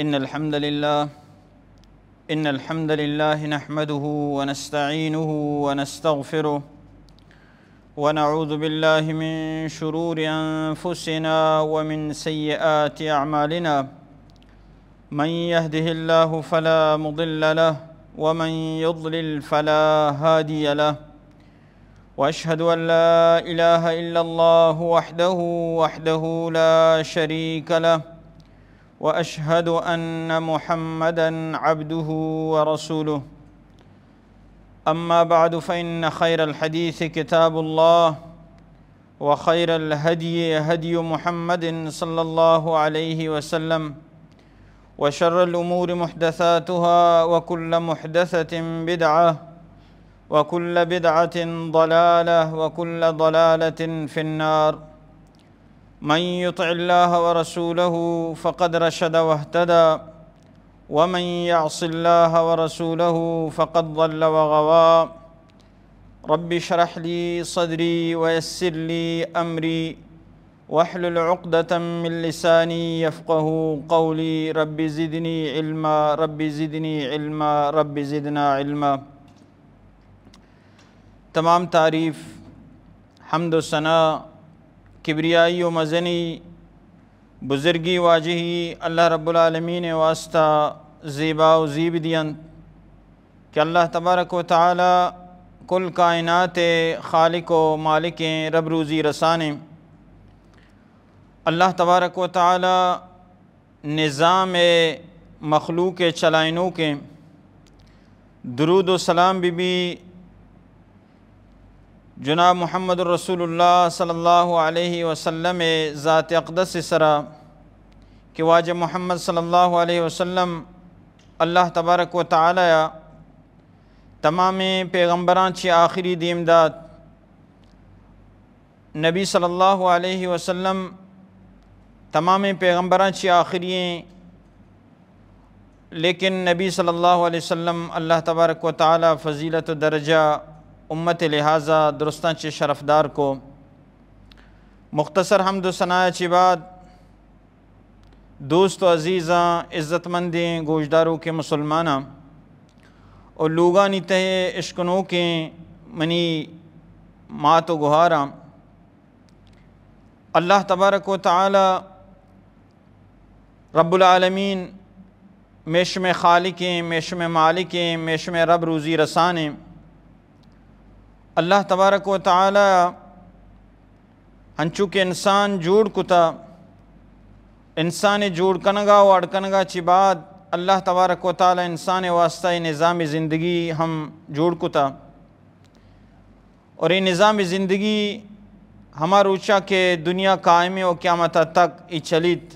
إن الحمد لله إن الحمد لله نحمده ونستعينه ونستغفره، ونعوذ بالله من شرور أنفسنا ومن سيئات أعمالنا. من يهده الله فلا مضل له، ومن يضلل فلا هادي له. وأشهد أن لا إله إلا الله وحده، وحده لا شريك له، وأشهد أن محمدا عبده ورسوله. أما بعد، فإن خير الحديث كتاب الله، وخير الهدي هدي محمد صلى الله عليه وسلم، وشر الأمور محدثاتها، وكل محدثة بدعة، وكل بدعة ضلالة، وكل ضلالة في النار. من يطع الله ورسوله فقد رشد واهتدى، ومن يعص الله ورسوله فقد ضل وغوى. رب اشرح لي صدري ويسر لي أمري واحلل عقدة من لساني يفقهوا قولي. رب زدني علما، رب زدني علما، رب زدنا علما. تمام تعریف، حمد و ثنا، کبریائی و مزنی، بزرگی، واجہی اللہ رب العالمین ءِ واسطہ زیبا و زیب دینت کہ اللہ تبارک و تعالی کل کائنات ءِ خالق و مالکیں، رب روزی رسانیں۔ اللہ تبارک و تعالی نظام ءِ، مخلوق ءِ چلائینوکیں۔ درود و سلام بہ بی جناب محمد رسول اللہ صلی اللہ علیہ وسلم ءِ ذات اقدس ءِ سرا کہ واجہ محمد صلی اللہ علیہ وسلم اللہ تبارک و تعالی ءَ تمامیں پیغمبراں چہ آخری دیم دات۔ نبی صلی اللہ علیہ وسلم تمامیں پیغمبراں چہ آخری ایں، لیکن نبی صلی اللہ علیہ وسلم اللہ تبارک و تعالی فضیلت و درجہ امت لحاظا درستاں چہ شرفدار کو۔ مختصر حمد و ثنا چہ بعد دوست و عزیزاں، عزت مندیں گوشداروکیں مسلماناں و لوگانی تہ ءَ اشکنوکیں منی مات و گہاراں، اللہ تبارک و تعالی رب العالمین میشمے خالقیں، میشمے مالکیں، میشمے رب روزی رسانیں۔ اللہ تبارک و تعالی انچو کہ انسان جوڑ کتا، انسان ءِ جوڑ کنگا و اڈ کنگا چہ بعد اللہ تبارک و تعالی انسان ءِ واسطہ اے نظام زندگی ہم جوڑ کتا۔ اور اے نظام زندگی ہما روچا کہ دنیا قائم و قیامت تک اے چلیت،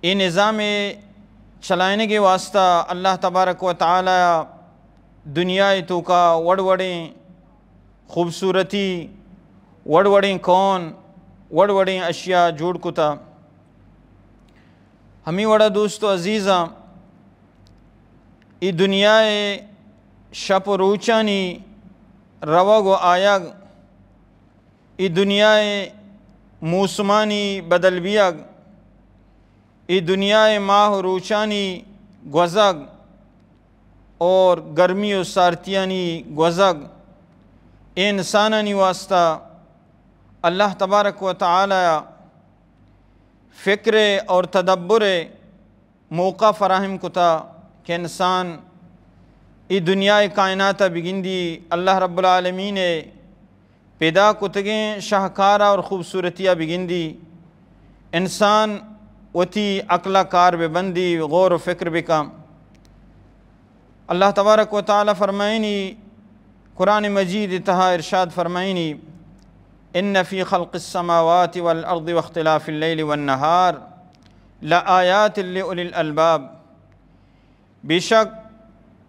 اے نظام چلائینگ ءِ واسطہ اللہ تبارک و تعالی دنیا ءِ توکا وڑ وڑیں خوبصورتی، وڑ وڑیں کون، وڑ وڑیں اشیاء جوڑ کتا۔ ہمے وڑا دوست و عزیزاں، اے دنیا ءِ شپ و روچانی روگ و آیگ، اے دنیا ءِ موسمانی بدل بیگ، اے دنیا ءِ ماہ و روچانی گوزگ اور گرمی و سارتیانی گوزگ، اے انسانانی واسطہ اللہ تبارک و تعالی فکر اور تدبر موقع فراہم کتا کہ انسان اے دنیا ءِ کائنات ءَ بگندی، اللہ رب العالمین ءِ پیدا کتگیں شاہکار ءَ اور خوبصورتی ءَ بگندی، انسان وتی عقل ءَ کار بہ بندی، غور و فکر بکن۔ اللہ تبارک و تعالی فرمائنی، قرآن مجید تہا ارشاد فرمائنی، ان فی خلق السماوات والارض واختلاف اللیل والنہار لآیات لأولی الالباب۔ بے شک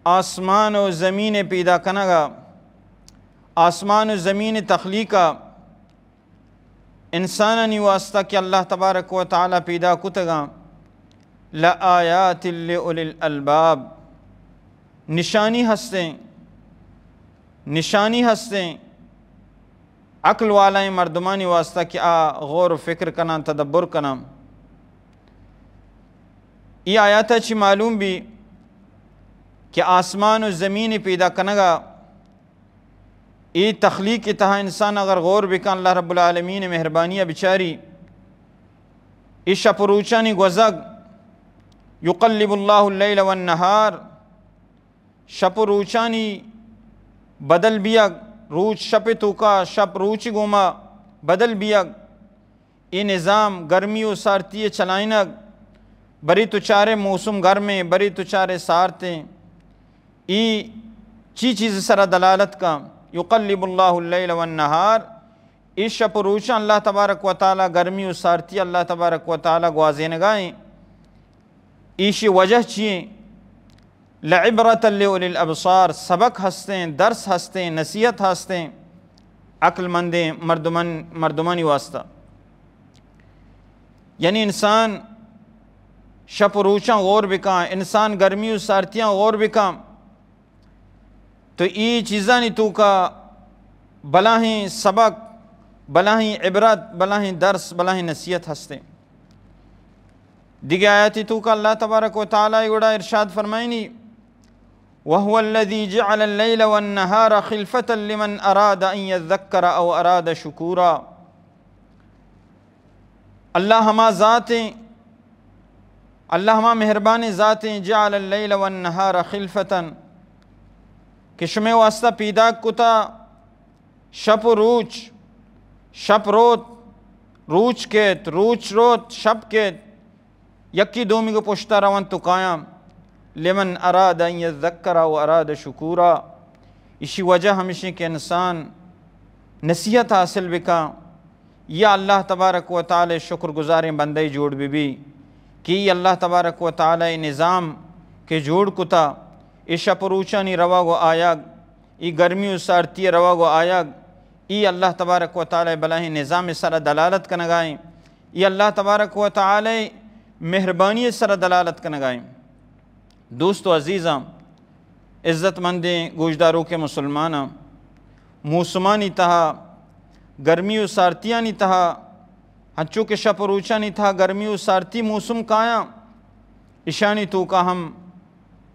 آسمان و زمین پیدا کنگا، آسمان و زمین تخلیقا، انسانانی واسطہ کہ اللہ تبارک و تعالی پیدا کتگاں، لآیات لأولی الالباب، نشانی ہستیں، نشانی ہستیں عقل والائیں مردمانی واسطہ کہ آ غور و فکر کناں، تدبر کناں۔ ای آیات چی معلوم بی کہ آسمان و زمین پیدا کنگا، ای تخلیق تہا انسان اگر غور بکن، اللہ رب العالمین مہربانی بچاری، ای شپ و روچانی گوزگ، یقلب اللہ اللیل والنہار، شپ و روچانی بدل بیگ، روچ شپ توکا، شپ روچ گوما بدل بیگ، اے نظام گرمی و سارتی چلائینگ، برے تو چارے موسم گرمیں، برے تو چارے سارتیں۔ ای چی چیز سرا دلالت کا؟ یقلب اللہ اللیل والنہار، ای شپ و روچاں اللہ تبارک و تعالی، گرمی و سارتی اللہ تبارک و تعالی گوازینگائیں۔ ایشی وجہ چیئیں؟ لعبرة لأولی الأبصار، سبق ہستیں، درس ہستیں، نصیحت ہستیں عقل مندیں مردمان، مردمانی واسطہ۔ یعنی انسان شپ و روچاں غور بکاں، انسان گرمی و سارتیاں غور بکاں، تو ای چیزانی توکا بلاہیں سبق، بلاہیں عبرت، بلاہیں درس، بلاہیں نصیحت ہستیں۔ دگہ آیاتی توکا اللہ تبارک و تعالی گڑا ارشاد فرمائنی، وهو الذي جعل الليل والنهار خلفة لمن أراد أن يذكر أو أراد شكورا۔ اللہ ہما ذاتیں، اللہ ہما مہربانیں ذاتیں، جعل اللیل والنہار خلفتاً، کہ شمے واسطہ پیداک کتا شپ و روچ، شپ روت، روچ کیت، روچ روت، شپ کیت، یکی دومی گو پشتا رونت و کایاں۔ لمن اراد ان یذکر و اراد شکورا۔ اشی وجہ ہمشیں کہ انسان نصیحت حاصل بکاں یا اللہ تبارک و تعالی شکر گزاریں بندے جوڑ بہ بی کہ ای اللہ تبارک و تعالی نظام کہ جوڑ کتا، ای شپ و روچانی روگ و آیگ، ای گرمی و سارتی روگ و آیگ، ای اللہ تبارک و تعالی بلاہیں نظام سرا دلالت کنگائیں، ای اللہ تبارک و تعالی مہربانی سرا دلالت کنگائیں۔ دوست و عزیزاں، عزت مندیں گوشداروکیں مسلماناں، موسمانی تہا، گرمی و سارتیانی تہا، ہنچو کہ شپ و روچانی تہا گرمی و سارتی موسم کایاں، اشانی توکا ہم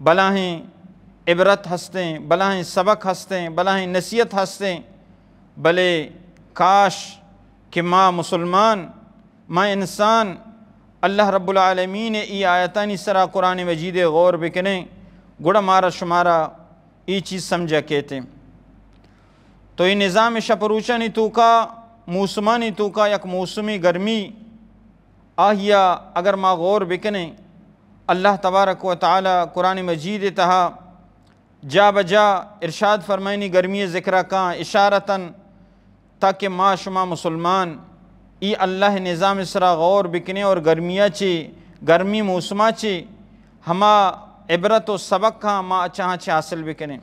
بلاہیں عبرت ہستیں، بلاہیں سبق ہستیں، بلاہیں نصیحت ہستیں، بلے کاش کہ ما مسلمان، ما انسان اللہ رب العالمین ای آیتانی سرا قرآن مجید غور بکنیں، گڑا مارا شمارا ای چیز سمجھا کیتیں۔ تو ای نظام شپ و روچانی توکا، موسمانی توکا یک موسمی گرمی، آہیا اگر ما غور بکنیں، اللہ تبارک و تعالی قرآن مجید تہا جا بجا ارشاد فرمائنی، گرمی ذکرہ کاں اشارتاً، تاکہ ما شما مسلمان ای اللہ نظام سرا غور بکنیں اور گرمیا چی، گرمی موسما چی ہما عبرت و سبق ہاں ما اچھا چی حاصل بکنیں۔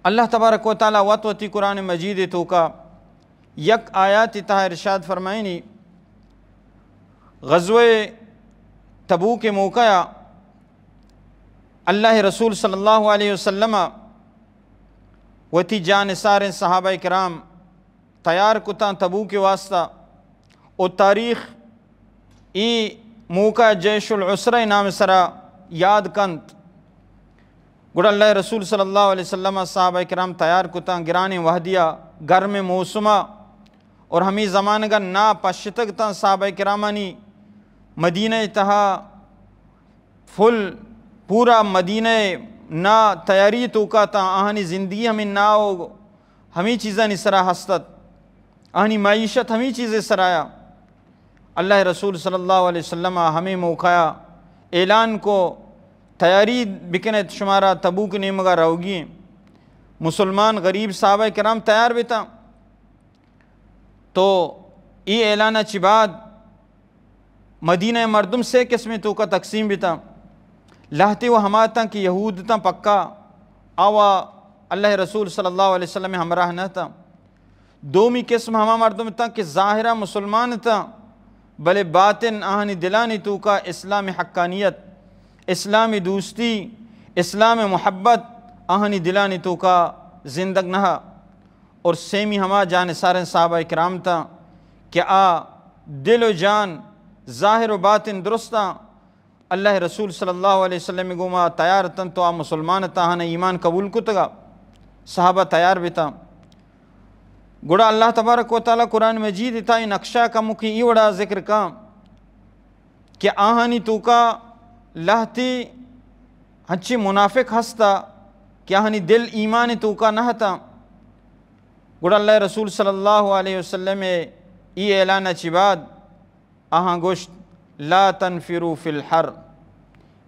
اللہ تبارک و تعالی وت وتی قرآن مجید توکا یک آیات تہا ارشاد فرمائنی، غزوہ تبوک موقع اللہ رسول صلی اللہ علیہ وسلم وتی جانثاریں صحابہ کرام تیار کتاں تبوک واسطہ، و تاریخ ای موقع جیش العسرہ نام سرا یاد کنت۔ گڑا اللہ رسول صلی اللہ علیہ وسلم صحابہ کرام تیار کتاں، گرانیں وہدیا، گرم موسما، اور ہمیں زمانگا نا پشتگ تاں صحابہ کرامانی مدینہ تہا فل پورا مدینہ نا تیاری توکا تاں، آہانی زندگی ہمیں نا و ہمیں چیزانی سرا ہستت، آہانی معیشت ہمیں چیزے سرایا۔ اللہ رسول صلی اللہ علیہ وسلم ہمیں موقع اعلان کو، تیاری بکنت، شمارا تبوک نیمگا روگی ہیں۔ مسلمان غریب صحابہ کرام تیار بیتا۔ تو ای اعلان چی بعد مدینہ مردم سے قسم توکا تقسیم بیتا۔ لہتے و ہما تاں کہ یہود تاں پکا، آوا اللہ رسول صلی اللہ علیہ وسلم ہمراہ نہ تاں۔ دومی قسم ہما مردم تاں کہ ظاہرا مسلمان تاں، بلے باطن آہانی دلانی توکا اسلام حقانیت، اسلام دوستی، اسلام محبت آہانی دلانی توکا زندگ نہ۔ اور سیمی ہما جانثاریں صحابہ کرام تاں کہ آ دل و جان، ظاہر و باطن درستاں، اللہ رسول صلی اللہ علیہ وسلم گوما تیار اتنت و آ مسلمان اتاں، آہاں ایمان قبول کتگا، صحابہ تیار بیتاں۔ گڑا اللہ تبارک و تعالی قرآن مجید تا اے نقشہ کموکی ای وڑا ذکر کاں کہ آہانی توکا لہتے ہنچیں منافق ہستا کہ آہانی دل ایمان توکا نہ اتاں۔ گڑا اللہ رسول صلی اللہ علیہ وسلم ای اعلان چی بعد آہاں گوشت، لا تنفروا فی الحر،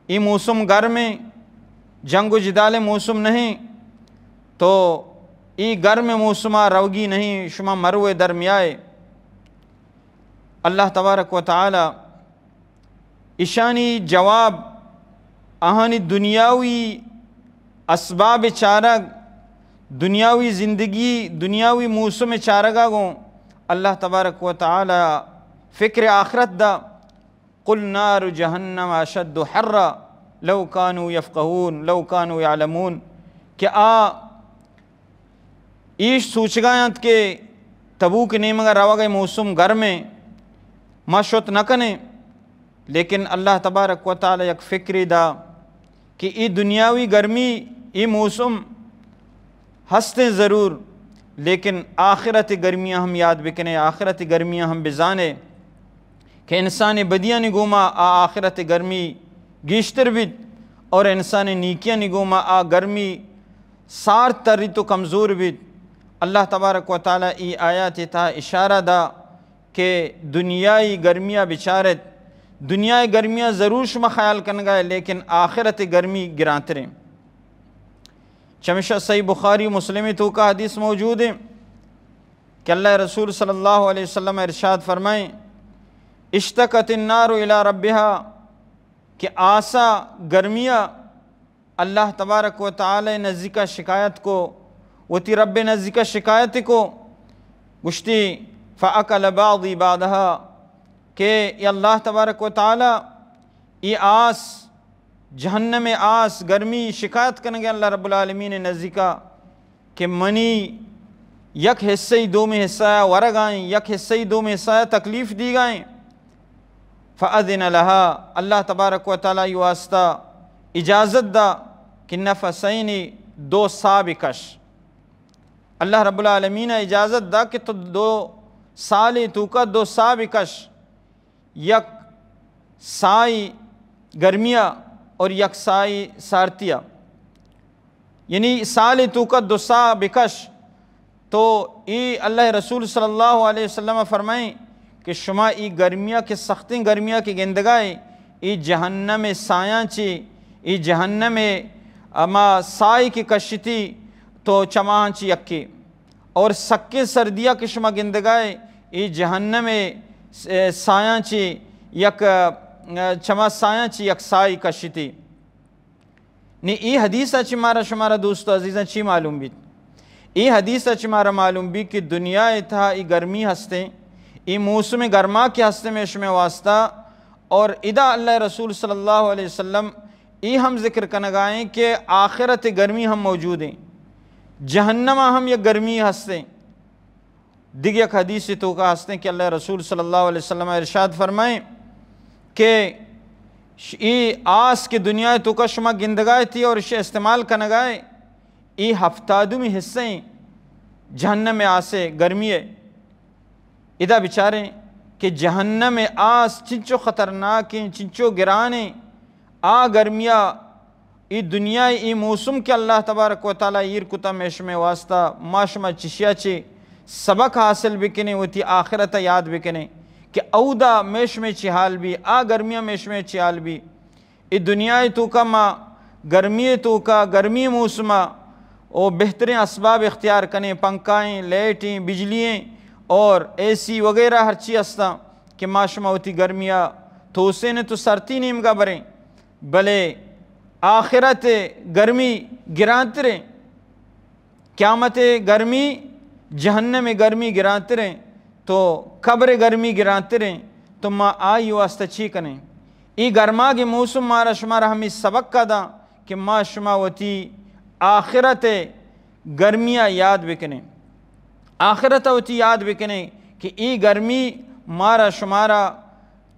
ای موسم گرم ہیں، جنگ و جدال موسم نہیں، تو ای گرم موسما روگی نہیں، شما مروے درمیائے۔ اللہ تبارک و تعالی اشانی جواب آہانی دنیاوی اسباب چارگ، دنیاوی زندگی، دنیاوی موسم چارگا گوں اللہ تبارک و تعالی فکر آخرت دا۔ قل نار جہنم اشد حرا لو کانوا یفقہون، لو کانوا یعلمون، کہ آ ایش سوچگا انت کہ تبوک نیمگا روگئے موسم گرم ہیں، ما شت نہ کنیں، لیکن اللہ تبارک و تعالی یک فکری دا کہ ای دنیاوی گرمی، ای موسم ہستیں ضرور، لیکن آخرت گرمیاں ہم یاد بکنے، آخرت گرمیاں ہم بزانے کہ انسان بدیانی گوما آ آخرت گرمی گیشتر بیت اور انسان نیکیانی گوما آ گرمی سارت تریت و کمزور بیت۔ اللہ تبارک و تعالی ای آیات تہا اشارہ دا کہ دنیای گرمیا بچارت، دنیای گرمیا ضرور شما خیال کنگائے، لیکن آخرت گرمی گرانتریں۔ چمشا صحیح بخاری و مسلم توکا حدیث موجود ہیں کہ اللہ رسول صلی اللہ علیہ وسلم ارشاد فرمائیں، اشتکت النار الی ربها، کہ آسا گرمیا اللہ تبارک و تعالی نزدیکا شکایت کو، وتی رب نزدیکا شکایت کو، گوشتی، فاکل بعضی بعضها، کہ اے اللہ تبارک و تعالی ای آس، جہنم آس، گرمی شکایت کنگے اللہ رب العالمین نزدیکا کہ منی یک حصہ ای دومی حصہ ورگائیں، یک حصہ ای دومی حصہ تکلیف دیگائیں۔ فاذن لها، اللہ تبارک و تعالی ای واسطہ اجازت دا کہ نفسین، دو ساہ بکش۔ اللہ رب العالمین اجازت دا کہ تو دو سال توکا دو ساہ بکش، یک ساہ گرمیا اور یک ساہ سارتیا۔ یعنی سال توکا دو ساہ بکش۔ تو ای اللہ رسول صلی اللہ علیہ وسلم فرمائیں کہ شما ای گرمیا کہ سختیں گرمیا کہ گندگائے، ای جہنم سایاں چی، ای جہنم اما سائی کہ کشتی تو چماہاں چی یکی، اور سکیں سردیا کہ شما گندگائے، ای جہنم سایاں چی یک، چما سایاں چی یک سائی کشتی۔ نی ای حدیث چی مارا شمارا دوست و عزیزاں چی معلوم بیت؟ ای حدیث چی مارا معلوم بیت کہ دنیا تہا ای گرمی ہستیں، ای موسم گرما کہ ہستیں میں شمے واسطہ، اور ادا اللہ رسول صلی اللہ علیہ وسلم ای ہم ذکر کنگائیں کہ آخرت گرمی ہم موجود ہیں، جہنم ہم یک گرمی ہستیں۔ دگہ یک حدیث توکا ہستیں کہ اللہ رسول صلی اللہ علیہ وسلم ارشاد فرمائیں کہ ش-، ای آس کہ دنیا توکا شما گندگائے تھی اور اسے استعمال کنگائے، ای ہفتادمی حصہ ہیں جہنم آسے گرمی ہے۔ ادا بچاریں کہ جہنم آس چنچو خطرناکیں، چنچو گرانیں، آ گرمیا ای دنیا ای موسم کہ اللہ تبارک و تعالی ایر کتا میں شمے واسطہ، ما شما چشیا چے سبق حاصل بکنیں، وتی آخرت یاد بکنیں کہ اودا میں شمے چی حال بی، آ گرمیا میں شمے چی حال بی۔ ای دنیا توکا ما گرمی توکا، گرمی موسما او بہتریں اسباب اختیار کنیں، پنکھائیں، لائٹیں، بجلییں اور اے سی وغیرہ ہرچی ہستاں کہ ما شما وتی گرمیا توسیں تو سرتی نیمگا بریں۔ بلے آخرت گرمی گرانتریں، قیامت گرمی، جہنم گرمی گرانتریں، تو قبر گرمی گرانتریں، تو ما آئی واسطہ چی کنیں؟ ای گرماگ موسم مارا شمارا ہمیں سبق کا داں کہ ما شما وتی آخرت گرمیا یاد بکنیں، آخرت وتی یاد بکنیں کہ ای گرمی مارا شمارا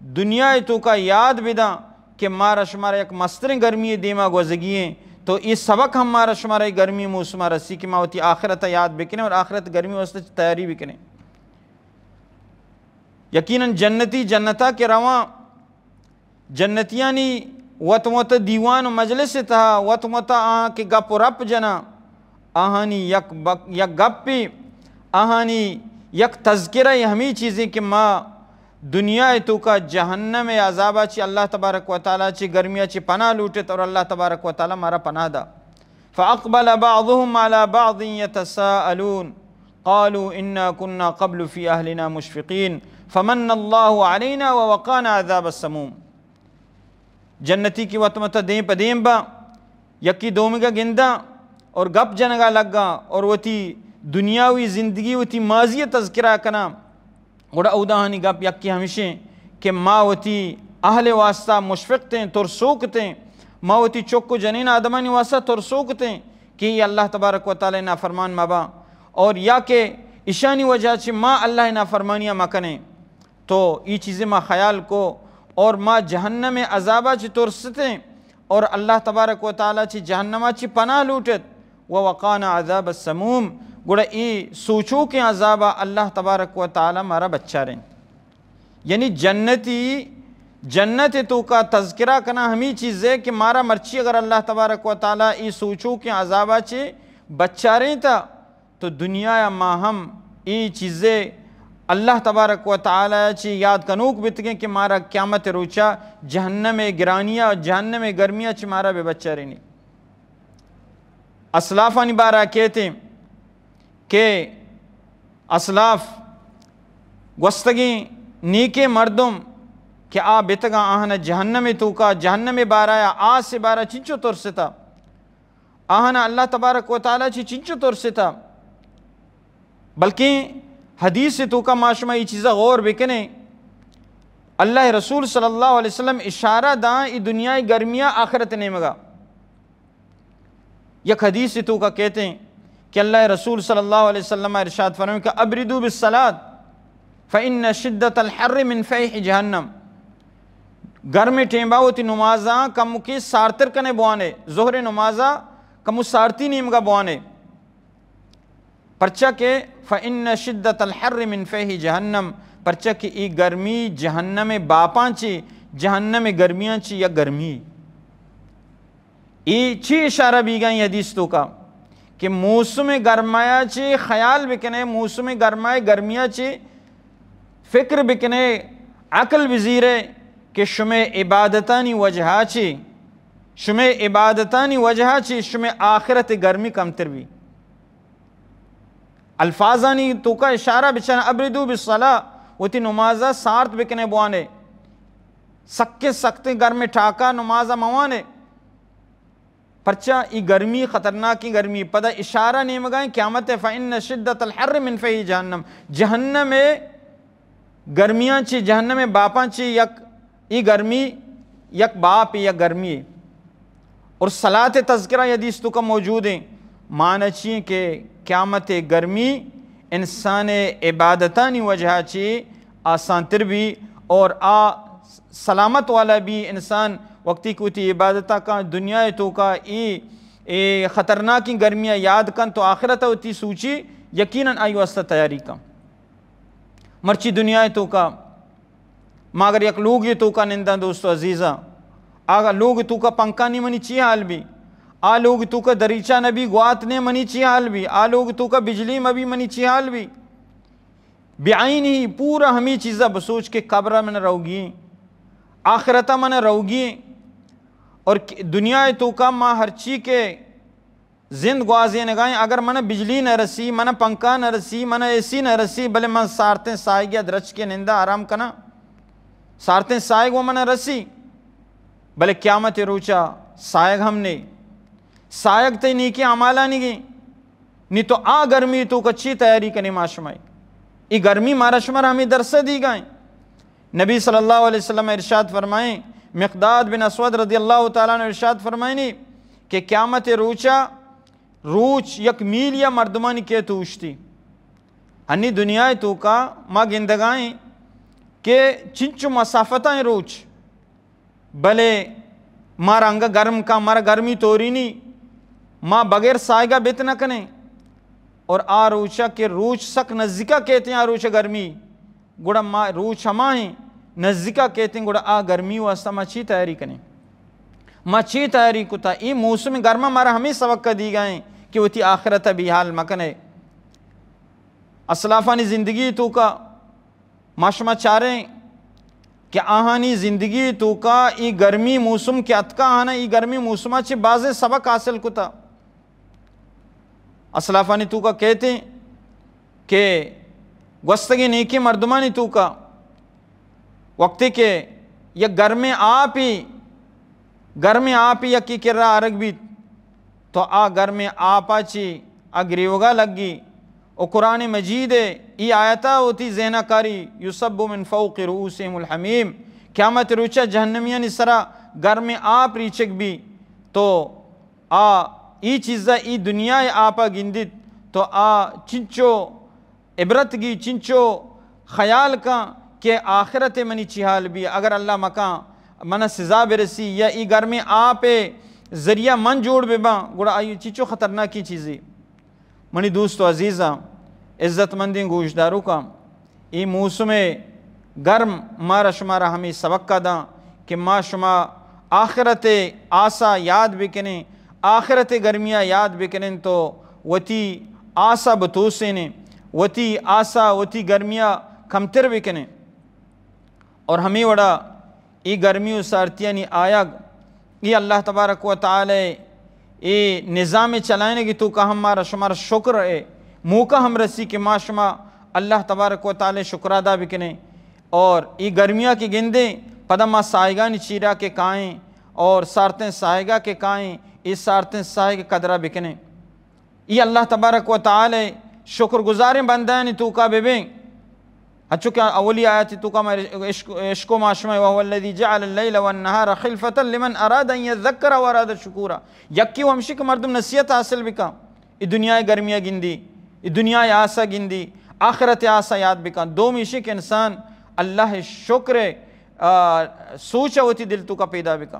دنیا توکا یاد بداں کہ مارا شمارا یک مستریں گرمی دیما گوزگی ایں، تو اے سبق ہم مارا شمارا اے گرمی موسما رسی کہ ما وتی آخرت یاد بکنیں اور آخرت گرمی واسطے تیاری بکنیں۔ یقیناً جنتی جنتا کہ رواں، جنتیانی وت وت دیوان و مجلس تہا وت وت آہاں کہ گپ و رپ جناں، آہانی یک بک-، یک گپے، آہانی یک تذکرہ ہمے چیزیں کہ ما دنیا توکا جہنم عذابا چی اللہ تبارک و تعالی چی گرمیا چی پناہ لوٹت اور اللہ تبارک و تعالی مارا پناہ دا۔ فاقبل بعضهم على بعض يتساءلون قالوا انا كنا قبل في اهلنا مشفقين فمن الله علينا ووقانا عذاب السموم۔ جنتی کہ وت مت دیم پہ دیم با، یکی دومیگا گندا اور گپ جنگا لگا اور وتی دنیاوی زندگی، وتی ماضی تذکرہ کنا۔ گڑا اوداہانی گپ یکے ہمشیں کہ ما وتی اہل واسطہ مشفق تیں، ترسوک تیں، ما وتی چک و جنین آدمانی واسطہ ترسوک تیں کہ اے اللہ تبارک و تعالی نافرمان مبا، اور یا کہ اشانی وجہ چہ ما اللہ نافرمانیاں مکنیں۔ تو ای چیزیں ما خیال کو اور ما جہنم عذابا چہ ترستیں اور اللہ تبارک و تعالی چہ جہنما چہ پناہ لوٹت۔ و وقانا عذاب السموم، گڑا ای سوچوکیں عذابا اللہ تبارک و تعالی مارا بچاریں۔ یعنی جنتی، جنت توکا تذکرہ کنا ہمی چیزے کہ مارا مرچی اگر اللہ تبارک و تعالی ای سوچوکیں عذابا چہ بچاریں تا تو دنیا ما ہم ای چیزے اللہ تبارک و تعالی چی یاد کنوک بتگیں کہ مارا قیامت روچا جہنم گرانیا، جہنم گرمیا چی مارا بہ بچارینی۔ اسلافانی بارا کہتے کہ اسلاف گوستگیں نیکیں مردم کہ آ بتگاں آہانا جہنم توکا، جہنم بارا یا آس بارا چنچو ترستا۔ آہانا اللہ تبارک و تعالی چی چنچو ترستا، بلکیں حدیث توکا ما شما ای چیزا غور بکنیں۔ اللہ رسول صلی اللہ علیہ وسلم اشارہ داں ای دنیا گرمیا آخرت نیمگا۔ یک حدیث توکا کہتے کہ اللہ رسول صلی اللہ علیہ وسلم ارشاد فرمائے کہ ابردوا بالصلاة فإن شدة الحر من فيح جهنم۔ گرم ٹیمبا وتی نمازاں کمکی سارتر کنے بوانے، ظہر نمازا کمو سارتی نیمگا بوانے۔ پرچا کہ فإن شدة الحر من فيح جهنم، پرچا کہ ای گرمی جہنم باپاں چی، جہنم گرمیاں چی یا گرمی۔ ای چی اشارہ بیگا ای حدیث توکا کہ موسم گرمایا چی خیال بکنے، موسم گرمائے گرمیا چی فکر بکنے، عقل بزیرے کہ شمے عبادتانی وجہا چی، شمے عبادتانی وجہا چی شمے آخرت گرمی کمتر بی۔ الفاظانی توکا اشارہ بچن، ابردوا بالصلاة، وتی نمازا سارت بکنے بوانے، سکیں سختیں گرمیں ٹاکا نمازا موانے۔ پرچا ای گرمی خطرناکیں گرمی، پدا اشارہ نیمگائیں قیامت، فإن شدة الحر من فيح جهنم، جہنم گرمیاں چی، جہنم باپاں چی یک ای گرمی، یک باپ یک گرمی۔ اور صلاة تذکرہ ای حدیث توکا موجود ہیں، معنی چی ہیں کہ قیامت گرمی انسان عبادتانی وجہ چی آسان تر بی اور آ سلامت والا بی۔ انسان وقتی کہ وتی عبادتا کا دنیا توکا ای، ای خطرناکیں گرمیا یاد کن تو آخرت وتی سوچی، یقیناً آئی واسطہ تیاری کن۔ مرچی دنیا توکا ما اگر یک لوگے توکا ننداں دوست و عزیزاں، آگا لوگ توکا پنکھا نی منی چی حال بی؟ آ لوگ توکا دریچہ نبی گوات نے منی چی حال بی؟ آ لوگ توکا بجلی مبی منی چی حال بی؟ بعینہ پورا ہمی چیزا بسوچ کہ قبر من روگی، آخرت من روگی، اور دنیا توکا ما ہرچی کہ زند گوازینگائیں، اگر من بجلی نہ رسی، من پنکھا نہ رسی، من اے سی نہ رسی، بلے من سارتیں سایگے درچکے نندا آرام کناں۔ سارتیں سایگ و من رسی، بلے قیامت روچا سایگ ہم نے۔ سایگ تئی نیکی اعمالانی گی، نی تو آ گرمی توکا چی تیاری کنے ما شمائی؟ ای گرمی مارا شمارا ہمیں درس دیگائیں۔ نبی صلی اللہ علیہ وسلم ارشاد فرمائیں، مقداد بن اسود رضی اللہ تعالیٰ عنہ ارشاد فرمائنی کہ قیامت روچا روچ یک میل یا مردمانی کیت اوشتی۔ ہنی دنیا توکا ما گندگائیں کہ چنچو مسافتائیں روچ، بلے مارا انگا گرم کا، مارا گرمی تورینی، ما بغیر ساہگا بت نہ کنیں۔ اور آ روچا کہ روچ سک نزدیکا کیتیں، آ روچ گرمی، گڑا ما روچ ہما ہیں نزدیکا کیتیں، گڑا آ گرمی واسطہ ما چی تیاری کنیں؟ ما چی تیاری کتا؟ ای موسم گرما مارا ہمیں سبق کا دیگا ہیں کہ وتی آخرت بے حال مکنے۔ اسلافانی زندگی توکا ما شما چاریں کہ آہانی زندگی توکا ای گرمی موسم کہ اتکا، آہانا ای گرمی موسما چہ بازیں سبق حاصل کتا۔ اسلافانی توکا کہتیں کہ گوستگیں نیکیں مردمانی توکا وقتی کہ یک گرمیں آپی، گرمیں آپی یکی کرا آرگ بیت، تو آ گرمیں آپا چی آ گریوگا لگی۔ و قرآن مجید ای آیتا وتی ذہنا کاری، یصب من فوق رؤوسهم الحمیم، قیامت روچا جہنمیانی سرا گرمیں آپ ریچگ بی۔ تو آ ای چیزا ای دنیا آپا گندیت، تو آ چنچو عبرت گی، چنچو خیال کن کہ آخرت منی چی حال بی، اگر اللہ مکان منا سزا برسی یا ای گرمیں آپ ذریعہ من جوڑ بباں، گڑا آئی چنچو خطرناکیں چیزی۔ منی دوست و عزیزاں، عزت مندیں گوشداروکاں، ای موسم گرم مارا شمارا ہمیں سبق کا داں کہ ما شما آخرت آسا یاد بکنیں، آخرت گرمیا یاد بکنیں تو وتی آسا بتوسینیں، وتی آسا، وتی گرمیا کمتر بکنیں۔ اور ہمیں وڑا ای گرمی و سارتیانی آیگ، ای اللہ تبارک و تعالی ای نظام چلائنگی توکا ہم مارا شمارا شکر اے موقع ہم رسی کہ ما شما اللہ تبارک و تعالی شکر ادا بکنیں۔ اور ای گرمیا کہ گندیں، پدا ما ساہگانی چیرا کہ کائیں اور سارتیں ساہگا کہ کائیں، ای سارتیں ساہگ قدرا بکنیں۔ ای اللہ تبارک و تعالی شکر گزاریں بندانی توکا ببیں۔ ہنچو کہ اولی آیت توکا ما اشک-، اشکو ما شما، وهو الذي جعل الليل والنهار خلفة لمن أراد أن يذكر أو أراد شكورا۔ یکی و ہمشی کہ مردم نصیحت حاصل بکن، ای دنیا گرمیا گندی، ای دنیا آسا گندی، آخرت آسا یاد بکن۔ دومی اشی کہ انسان اللہ شکر، آ، سوچ وتی دل توکا پیدا بکن۔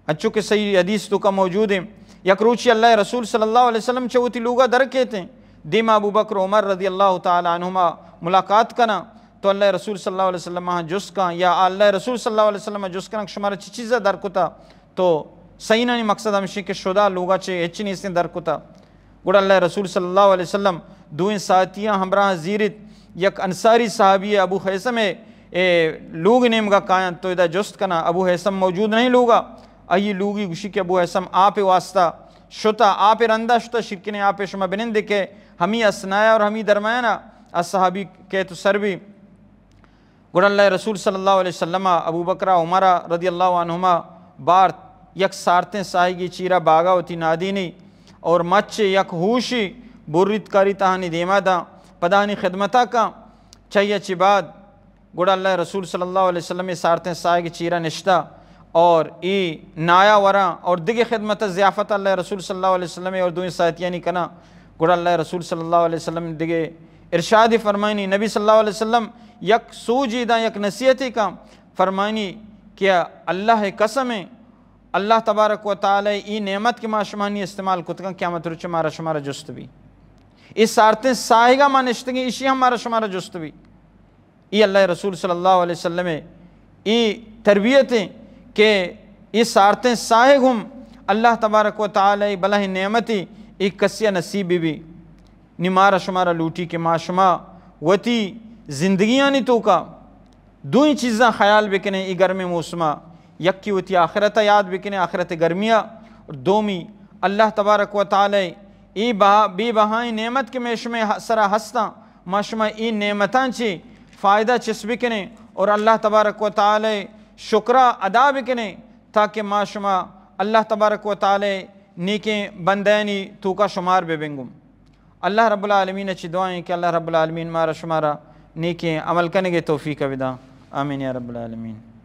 انچو کہ صحیح حدیث توکا موجود ہیں، یک روچی اللہ رسول صلی اللہ علیہ وسلم چہ وتی لوگا در کیتیں، دیما ابو بکر و عمر رضی اللہ تعالی عنہما ملاقات کنا، تو اللہ رسول صلی اللہ علیہ وسلم آہاں جست کن، یا اللہ رسول صلی اللہ علیہ وسلم جست کن کہ شمارا چی چیزا در کتا؟ تو سئینانی مقصد ہمشی کہ شدا لوگا چہ ہچ نیستیں در کتا۔ گڑا اللہ رسول صلی اللہ علیہ وسلم دوئیں ساتیاں ہمراہ زیرت، یک انصاری صحابی ابو خیثم ء اے لوگ نیمگا کاینت، تو ادا جست کنا، ابو خیثم موجود نہیں لوگا۔ آئی لوگی گوشی کہ ابو خیثم آپ واسطہ شتا، آپ رندا شتا، شرکنیں آپ شما بنندے کہ ہمی اسنایا اور ہمی درمیانا اصحابی کیت و سر بی۔ گڑا اللہ رسول صلی اللہ علیہ وسلم ء ابو بکر ء عمر ء رضی اللہ عنہما بارت، یک سارتیں ساہگے چیرا باگا وتی نادینی اور مچ یک ہوشی بریت کاریت آہانی دیما داں، پدا آہانی خدمتا کاں۔ چہ آئی ء چہ بعد گڑا اللہ رسول صلی اللہ علیہ وسلم ء سارتیں ساہگ چیرا نشتا اور ای نایا وراں اور دگہ خدمت ضیافت اللہ رسول صلی اللہ علیہ وسلم ء اور دوئیں ساتیانی کناں۔ گڑا اللہ رسول صلی اللہ علیہ وسلم دگہ ارشاد فرمائنی، نبی صلی اللہ علیہ وسلم یک سوجی داں، یک نصیحتی کاں، فرمائنی کہ اللہ قسم ہے، اللہ تبارک و تعالی ای نعمت کہ ما شمانی استعمال کتگاں، قیامت روچ مارا شمارا جست بی۔ ای سارتیں ساہگا ما نشتگیں، ایشی ہم مارا شمارا جست بی۔ ای اللہ رسول صلی اللہ علیہ وسلم ء ای تربیت ہیں کہ ای سارتیں ساہگ ہم اللہ تبارک و تعالی بلہیں نعمتی ای کسیا نصیب بی بی۔ نی مارا شمارا لوٹی کہ ما شما وتی زندگیانی توکا دوئیں چیزاں خیال بکنیں ای گرمیں موسما، یکی وتی آخرت یاد بکنیں، آخرت گرمیا، اور دومی اللہ تبارک و تعالی ای بہا-، بے بہائیں نعمت کہ میں شمے ہ-، سرا ہستاں، ما شما ای نعمتاں چی فائدہ چس بکنیں اور اللہ تبارک و تعالی شکرا ادا بکنیں، تاکہ ما شما اللہ تبارک و تعالی نیکیں بندیانی توکا شمار ببنگم۔ اللہ رب العالمین چی دعائیں کہ اللہ رب العالمین مارا شمارا نیکیں عمل کنگے توفیق بدا۔ آمین یا رب العالمین۔